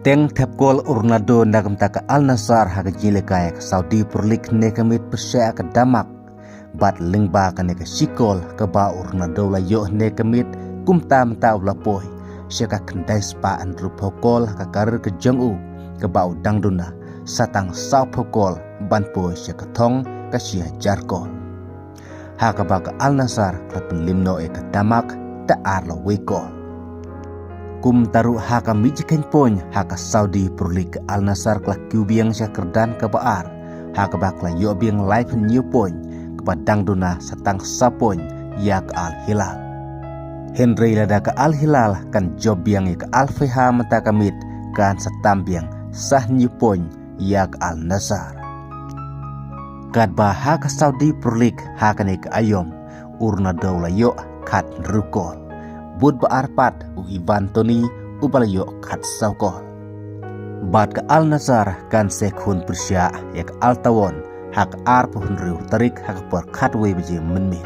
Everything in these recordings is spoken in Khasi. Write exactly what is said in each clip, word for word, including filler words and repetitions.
Teng thep kol u Ronaldo na ka bynta ka Al Nassr ha ka jingïalehkai ka Saudi Pro League ne ka miet pyrshah ka Denmark. Bad lyngba kane ka shi kol kaba u Ronaldo la ïoh ne ka miet, kumta mynta u la poi sha ka khyndai spah hynriewphew kol ha ka career ka jong u, kaba u dang duna sa tang sawphew kol ban poi sha ka thong ka shi hajar kol. Ha kaba ka Al Nassr ka la pynliem noh ïa ka Denmark da ar la wei kol. Kumta ruh ha ka miet jingkheiñ point ha ka Saudi Pro League, ka Al Nassr ka la kiew biang sha ka kyrdan kaba ar, ha kaba ka la ïoh biang laiphew hynñiew point, kaba dang duna sa tang saw point ïa ka Al Hilal. Hynrei lada ka Al Hilal kan jop biang ïa ka Al Feiha mynta ka miet, kan sa tam biang sa hynñiew point ïa ka Al Nassr. Katba ha ka Saudi Pro League ha kane ka aïom, u Ronaldo u la ïoh khathynriew kol. Bad ba ar pat u Ivan Toney uba la ïoh khatsaw kol. Bad ka Al Nassr kan sa khun pyrshah ïa ka Al Taawoun ha ka arphew hynriew tarik ha ka por khatwei baje mynmiet.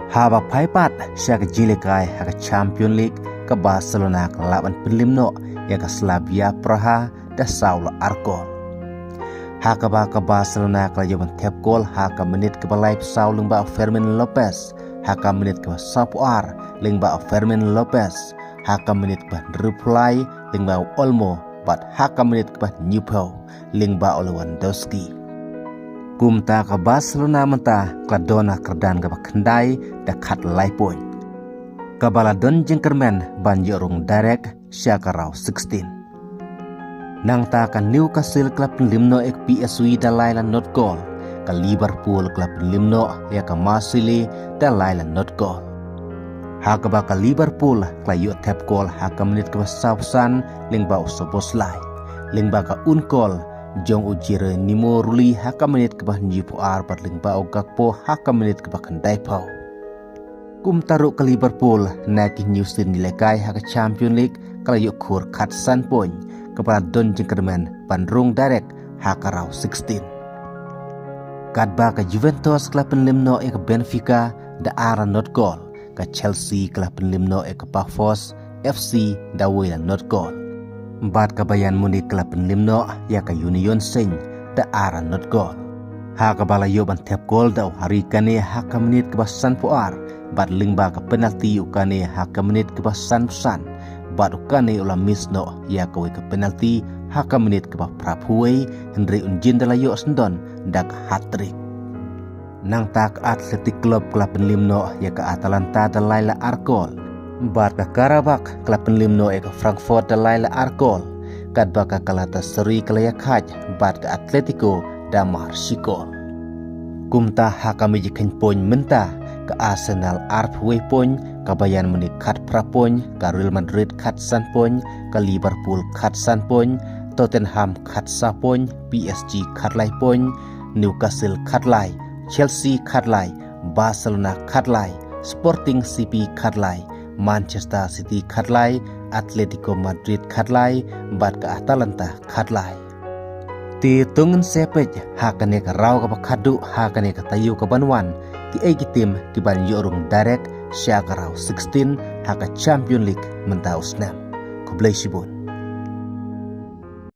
Haba phai pat sha ka jingïalehkai ha ka Champion League, ka Barcelona ka la lah ban pynliem noh ïa ka Slavia Praha da saw la ar kol. Ha kaba ka Barcelona ka la ïoh ban thep kol ha ka minit kaba laiphew saw lyngba u Fermin Lopez, ha ka minit kaba sawphew ar lyngba u Fermin Lopez, ha ka minit kaba hynriewphew lai lyngba u Olmo, bad ha ka minit kaba hynñiewphew lyngba u Lewandowski. Kumta ka Barcelona mynta ka la don ha ka kyrdan kaba khyndai da khatlai point, kaba la don jingkyrmen ban ïoh rung direct sha ka round sixteen. Nangta ka Newcastle ka la pynliem noh ïa ka P S V da lai la nod kol. Ka Liverpool ka la pynliem noh ïa ka Marseille da lai la nod kol. Ha kaba ka Liverpool ka la ïoh thep kol ha ka minit kaba sawphew san lyngba u Szoboszlai, lyngba ka own kol jong u Geronimo Rulli ha ka minit kaba hynñiewphew ar bad lyngba u Gakpo ha ka minit kaba khyndaiphew. Kumta ruh ka Liverpool na ki hynñiew sien jingïalehkai ha ka Champion League ka la ïoh khur khatsan point, kaba la don jingkyrmen ban rung direct ha ka round sixteen. Katba ka Juventus ka la pynliem noh ïa ka Benfica da ar la nod kol, ka Chelsea ka la pynliem noh ïa ka Pafos F C da wei la nod kol. Bad ka Bayern Munich ka la pynliem noh ïa ka Union Saint da ar la nod kol. Ha kaba la ïoh ban thep kol da u Harry Kane ha ka minit kaba sanphew ar, bad lyngba ka penalty u Kane ha ka minit kaba sanphew san, bad u Kane u la miss noh ïa kawei ka penalty ha ka minit kaba phraphew wei, hynrei un jin da la ïoh syndon da ka hat-trick. Nangta ka Athletic Club ka la pynliem noh ïa ka Atalanta da lai la ar kol. Bad ka Qarabag ka la pynliem noh ïa ka Frankfurt da lai la ar kol. Katba ka Galatasaray ka la ïakhaid bad ka Atletico da mar shi kol. Kumta ha ka miet jingkheiñ point mynta, ka Arsenal arphew wei point, ka Bayern Munich khatphra point, ka Real Madrid khatsan point, ka Liverpool khatsan point, Tottenham khatsaw point, P S G khatlai point, Newcastle khatlai, Chelsea khatlai, Barcelona khatlai, Sporting C P khatlai, Manchester City khatlai, Atletico Madrid khatlai, bad ka Atalanta khatlai. Te to ngin sa peit ha kane ka round kaba khadduh ha kane ka taïew kaban wan, kiei ki team kiban ïoh rung direct sha ka round sixteen ha ka Champion League mynta u snem. Khublei shibun.